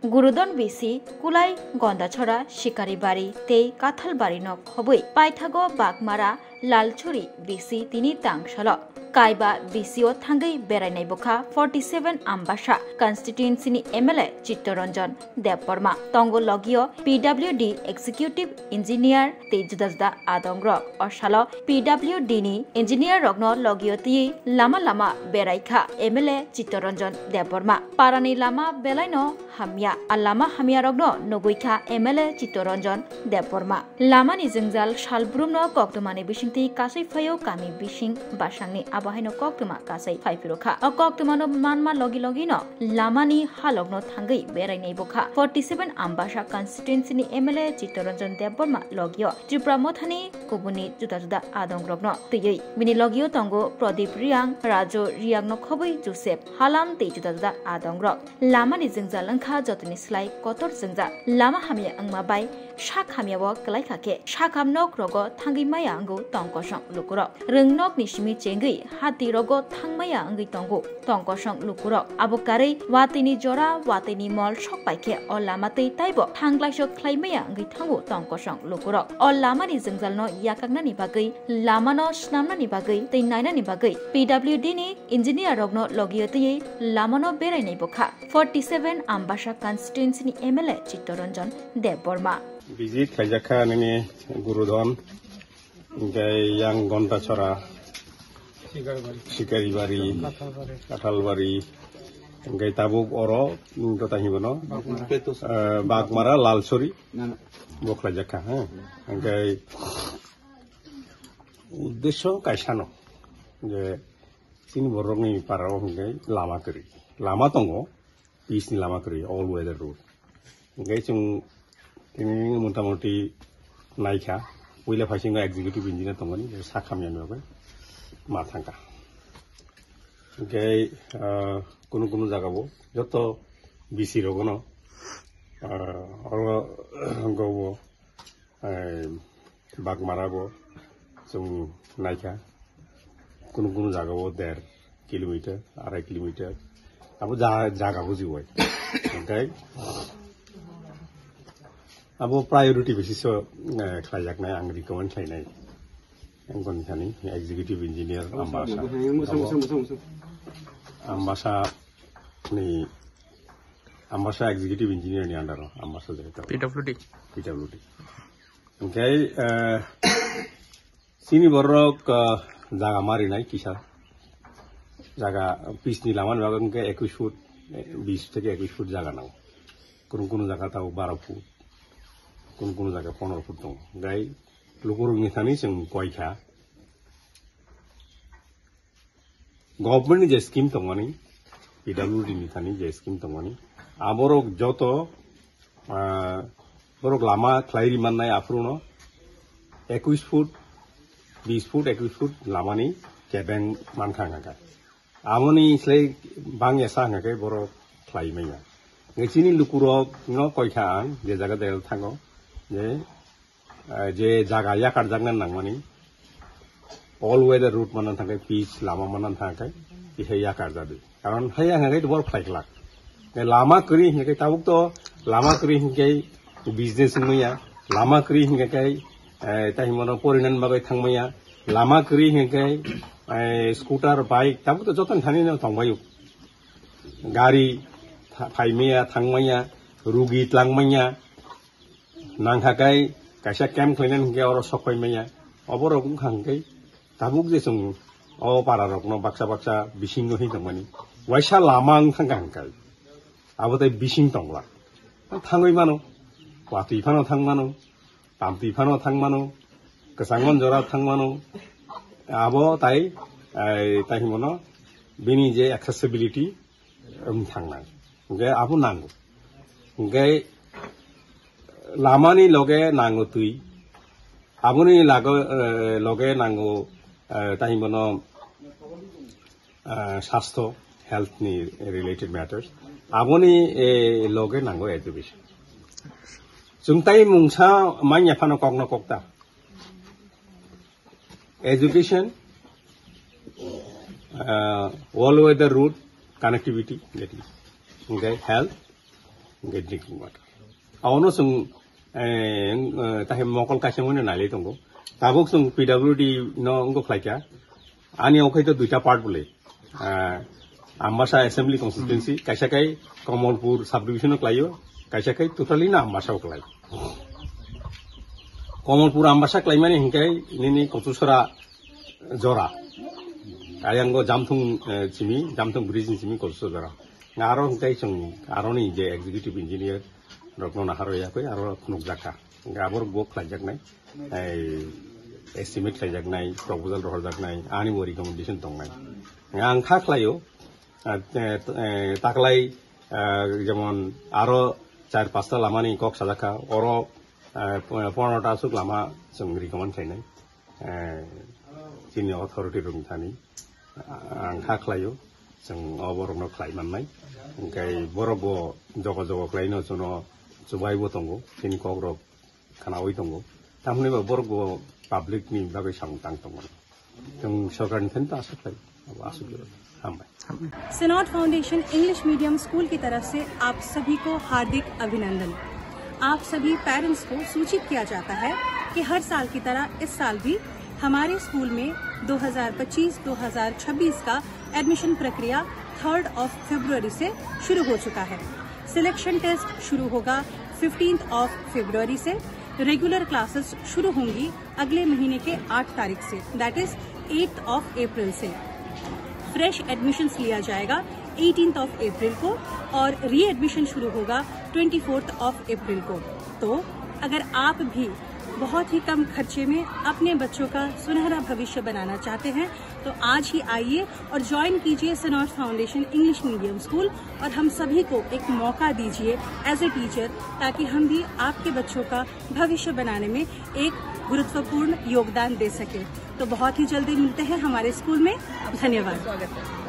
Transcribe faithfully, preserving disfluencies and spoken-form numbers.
Gurudon B C, Kulai, Gondachora, Sikaribari tei Kathalbari no khobwi paithago Bagmara, Lalchuri B C tini tangsalo. Kaiba B C o thangwi berainai bwkha forty seven Ambasa constituency ni M L A Chittaranjan Debbarma. Tongo logio P W D Executive Engineer tei juda juda adongrok. O salo P W D ni engineer rokno logio twiwi lama lama beraikha M L A Chittaranjan Debbarma. Parani lama belaino hamya. A lama hamyarokno nugwi kha M L A Chittaranjan Debbarma. Lamani jwngjal salbrumno koktwmani bisingtwi kasui phaio kami bising basangni, abo haino koktwma kasui phaiphuru kha. O koktwmano manma logi logino lamani halokno thangwi berainai bwkha forty seven Ambasa constituency ni M L A Chittaranjan Debbarma logio Tripura Mothani kubuni juda juda adongrokno twiwi. Bini logio tongo Pradip Riang, Raju Riangno khobwi Joseph Halam tei juda juda adongrok. Lamani jwngjal wngkha jotoni slai kotor jwngjal. Lama hamya wngma bai sak hamya o kwlai kha khe, sakam nok rogo thangwi maya wngo tong kosong lukurok. Rwng nok ni simi chengwi hati rogo thang maya wngwi tongo tong kosong lukurok. Abo karwi watwi ni jora, watwi ni mol sok pai khe o lama twi taibo thang glaisok khlai maya wngwi thango tong kosong lukurok. O lama ni jwngjal no yakaknani bagwi, lama no snamnani bagwi tei nainani bagwi P W D ni engineer rokno logio twiwi lamano berainai bwkha forty seven Ambasa constituency ni M L A Chittaranjan Debbarma. Visit khaijak kha nini Gurudon, hingke yang Gondachora, Sikaribari, Kathalbari, hingke tabuk oro, hingke tahi bono, eh, Bagmara, Lalsori, bo khlaijak kha, ha. Hingke uddesyo kaisano, je chini borokni parao hingke lama kwrwi. Lama tongo, pitch ni lama kwrwi, all weather road. Hingke chwng tini motamoti naikha, puila phaisingo executive engineer tongmani, sak hamyani bagwi ma thangkha. Hingke, ah, kunu kunu jagao joto B C rogono, ah, oro gobo, eh, Bagmara bo chwng naikha, kunu kunu jaga o der kilometer, arai kilometer, abo ja-, jaga buji bai. Oke, abo priority basis o, eh, khlaijaknai, ang recommend khlainai. Ang koni thani executive engineer Ambasa. Ambasa ni, Ambasa executive engineer ni under o, Ambasa jai to. P W D. P W D. Hingke, eh, chini borok, eh, jaga marinai kisa. Jaga pitch ni lama ni bagwi hingke ekwis foot, eh, bis theke ekwis foot jaga nango. Kunu kunu jaga tabuk baro foot, kunu kunu jaga pondro foot tongo. Hingke lukurok ni thani chwng koikha. Government ni je scheme tongmani, P W D ni thani je scheme tongmani, aborok joto, ah, borok lama khlai ri mannai aphuru no ekwis foot, bis foot, ekwis foot lamani kebeng mankha hwnka khe. Amoni slai bangya sa hwnka khe borok khlai manya. Nge chini lukurok no koikha ang je jaga jaga thango je ah, je jaga yakarjakna nangmani, all weather road manna thangkhe, pitch lama manna thangkhe, kisa yakarjadi. Karon haya hingkhe bor khlai glak. Lama kwrwi hingkhe tabuk to lama kwrwi hingkhe business wngmaya, lama kwrwi hingkhe, eh, tei himano porinan bagwi thangmaya, lama kwrwi hingkhe, eh, scooter, bike, tabuk to joto thani no tongbaio. Gari tha-, phaimaya, thangmaya, rugi tlangmaya, nangkha kai kaisa camp khlainani hingke oro sok pai manya. Oborok wngkha hingke tabuk je chwng o para rokno baksa baksa bisingo hin tongmani. Waisa lama wng thangkha hingke abo tei bising tongla. Thangwi mano, watwi phano thang mano, tamtwi phano thang mano, kwchangma jora thang mano. Abo tai, ai, tai himono bini je accessibility wng thangnai. Hingke abo nango. Hingke lamani loge nango twi. Aboni lago, eh, loge nango, eh, tai bono, eh, sastho, health ni related matters. Aboni, eh, loge nango education. Chwng tai mungsa manya phano kokno kokta. Education, uh, all weather road connectivity, that is, okay, health, Hwnkhe drinking water. Abono chwng, eh, eh, tahai mokol kaisa mano nailai tongo. Tabuk chwng P W D no wngkha khlaikha. Ani okhai to duita part bole. Ah, Ambasa Assembly Constituency, kaisa kai Kamalpur Subdivision o khlaio, kaisa kai totally no Ambasa o khlai. Kamalpur Ambasa khlaimani hinkai nini Kochusora jora. Ayang go Jamthung, eh, simi, Jamthung bridge ni simi Kochusora jora. Aro hinkai chwng, aro ni je executive engineer rokno naharo yakoi aro khunuk jakha. Hinkai abor go khlaijaknai. Ei, estimate khaijaknai, proposal rohorjaknai, ani bo recommendation tongnai. Ang kha khlaio, ah, te-, eh, taklai, ah, jemon aro char pasta lamani kok sajakha, oro, ah, pondro ta aswk lama chwng recommend khainai. Eh, chini authority rokni thani, ah, ang kha khlaio, chwng o borokno khlai mannai. Hwnkhe borok bo jogo jogo khlaino chwngno chubai bo tongo, chini kok rok khnaui tongo. Tamoni ba borok bo public ni bagwi samung tang tongo. Chwng sorkar ni thani ta aswk khlai, abo aswk khlai. Hambai. Synod Foundation English Medium School की तरफ से आप सभी को हार्दिक अभिनंदन। आप सभी पेरेंट्स को सूचित किया जाता है कि हर साल की तरह इस साल भी हमारे स्कूल में दो हज़ार पच्चीस दो हज़ार छब्बीस का एडमिशन प्रक्रिया थर्ड ऑफ फरवरी से शुरू हो चुका है। सिलेक्शन टेस्ट शुरू होगा फिफ्टींथ ऑफ फरवरी से। रेगुलर क्लासेस शुरू होंगी अगले महीने के आठ तारीख से, that is eighth of April से। फ्रेश एडमिशंस लिया जाएगा एटीन्थ ऑफ अप्रैल को और रीएडमिशन शुरू होगा ट्वेंटी फोर्थ ऑफ अप्रैल को। तो अगर आप भी बहुत ही कम खर्चे में अपने बच्चों का सुनहरा भविष्य बनाना चाहते हैं, तो आज ही आइए और ज्वाइन कीजिए सिनॉड फाउंडेशन इंग्लिश मीडियम स्कूल और हम सभी को एक मौका दीजिए एज ए टीचर, ताकि हम भी आपके बच्चों का भविष्य बनाने में एक गुरुत्वपूर्ण योगदान दे सकें। तो बहुत ही जल्दी मिलते हैं हमारे स्कूल में। धन्यवाद।